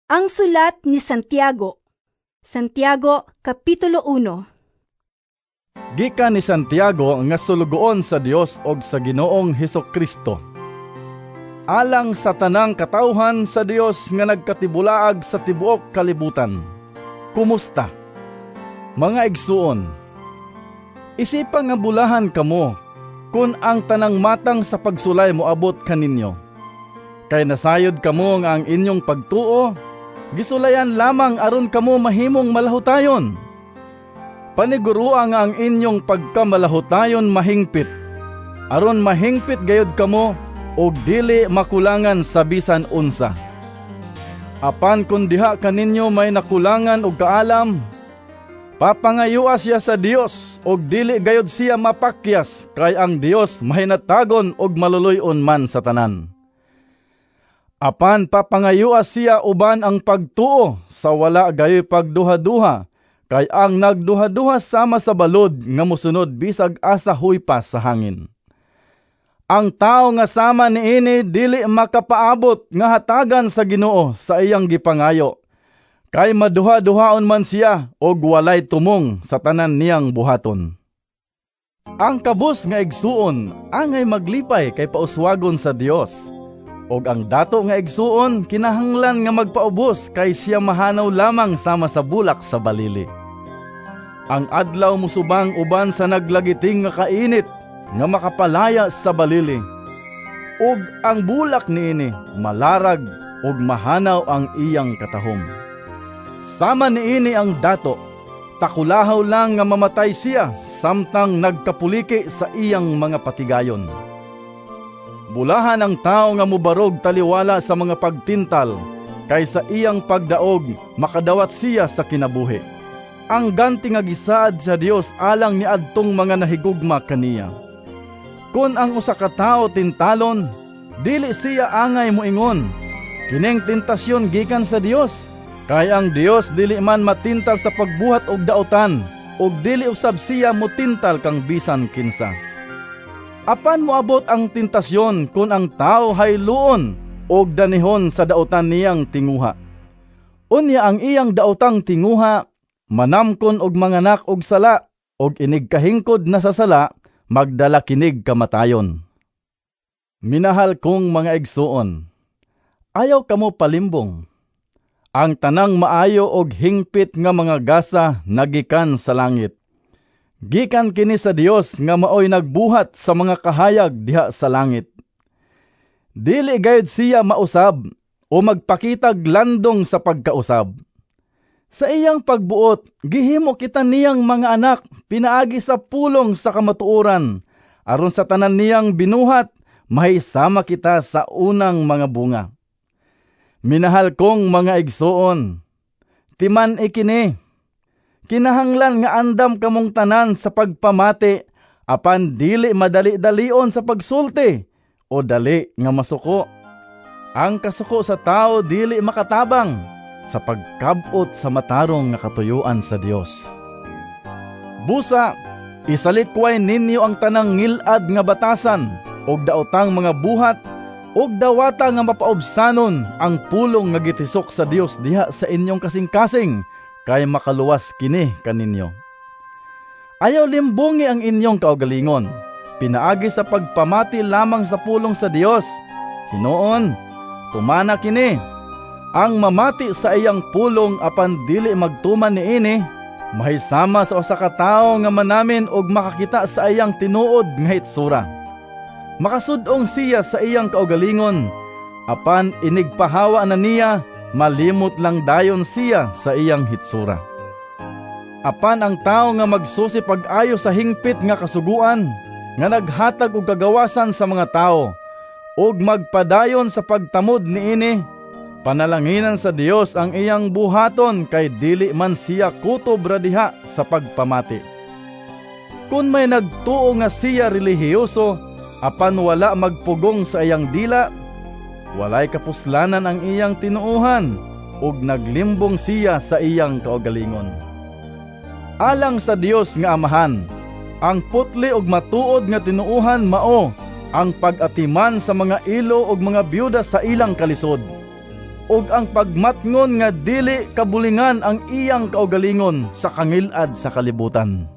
Ang sulat ni Santiago. Santiago, Kapitulo 1. Gikan ni Santiago nga sulugoon sa Dios og sa Ginoong Hesukristo. Alang sa tanang katawhan sa Dios nga nagkatibulaag sa tibuok kalibutan. Kumusta? Mga igsuon, isipa nga bulahan kamo kun ang tanang matang sa pagsulay moabot kaninyo. Kay nasayod kamo nga ang inyong pagtuo gisulayan lamang aron kamo mahimong malahutayon. Panigurua nga ang inyong pagkamalahutayon mahingpit, aron mahingpit gayud kamo og dili makulangan sa bisan unsa. Apan kun diha kaninyo may nakulangan og kaalam, papangayua siya sa Dios og dili gayud siya mapakyas, kay ang Dios mahinatagon og maluluy-on man sa tanan. Apan papangayua siya uban ang pagtuo sa wala gayoy pagduhaduha, kay ang nagduhaduha sama sa balod nga mosunod bisag asa huypas sa hangin. Ang tawo nga sama niini dili makapaabot nga hatagan sa Ginoo sa iyang gipangayo, kay maduha-duhaon man siya og walay tumong sa tanan niyang buhaton. Ang kabus nga igsuon angay maglipay kay pauswagon sa Dios. Og ang dato nga igsuon kinahanglan nga magpaubos kay siya mahanaw lamang sama sa bulak sa balili. Ang adlaw musubang uban sa naglagiting nga kainit nga makapalaya sa balili. Ug ang bulak niini malarag ug mahanaw ang iyang katahom. Sama niini ang dato, takulahaw lang nga mamatay siya samtang nagkapuliki sa iyang mga patigayon. Bulahan ang tao nga mobarog taliwala sa mga pagtintal, kay sa iyang pagdaog makadawat siya sa kinabuhi. Ang ganti nga gisaad sa Dios alang niadtong mga nahigugma kaniya. Kon ang usa ka tawo tintalon, dili siya angay moingon, "Kining tentasyon gikan sa Dios," kay ang Dios dili man matintal sa pagbuhat og dautan, ug dili usab siya motintal kang bisan kinsa. Apan moabot ang tentasyon kun ang tawo hayluon og danihon sa dautan niyang tinguha. Unya ang iyang daotang tinguha manamkon og manganak og sala, og inig kahingkod na sa sala, magdala kinig kamatayon. Minahal kong mga igsuon, ayaw kamo palimbong. Ang tanang maayo og hingpit nga mga gasa nagikan sa langit. Gikan kini sa Dios nga maoy nagbuhat sa mga kahayag diha sa langit. Dili gayud siya mausab o magpakitag landong sa pagkausab. Sa iyang pagbuot, gihimo kita niyang mga anak pinaagi sa pulong sa kamatuoran, aron sa tanan niyang binuhat mahisama kita sa unang mga bunga. Minahal kong mga igsuon, timan-i kini. Kinahanglan nga andam kamong tanan sa pagpamati, apan dili madali-dalion sa pagsulti o dali nga masuko. Ang kasuko sa tao dili makatabang sa pagkab-ot sa matarong nga katuyoan sa Dios. Busa, isalikway ninyo ang tanang ngil-ad nga batasan og daotang mga buhat, ug dawata nga mapaubsanon ang pulong nga gitisok sa Dios diha sa inyong kasing-kasing, kay makaluwas kini kaninyo. Ayaw limbungi ang inyong kaugalingon pinaagi sa pagpamati lamang sa pulong sa Dios. Hinuon, tumana kini. Ang mamati sa iyang pulong apan dili magtuman niini, mahisama sa usa ka tawo nga manamin og makakita sa iyang tinuod nga hitsura. Makasud-ong siya sa iyang kaugalingon, apan inigpahawa na niya, malimot lang dayon siya sa iyang hitsura. Apan ang tawo nga magsusi pag-ayo sa hingpit nga kasuguan nga naghatag og kagawasan sa mga tawo ug magpadayon sa pagtamod niini, panalanginan sa Dios ang iyang buhaton kay dili man siya kutob ra diha sa pagpamati. Kun may nagtuo nga siya relihiyoso apan wala magpugong sa iyang dila, walay kapuslanan ang iyang tinuohan ug naglimbong siya sa iyang kaugalingon. Alang sa Dios nga Amahan, ang putli ug matuod nga tinuohan mao ang pag-atiman sa mga ilo ug mga byuda sa ilang kalisod. Ug ang pagmatngon nga dili kabulingan ang iyang kaugalingon sa kangilad sa kalibutan.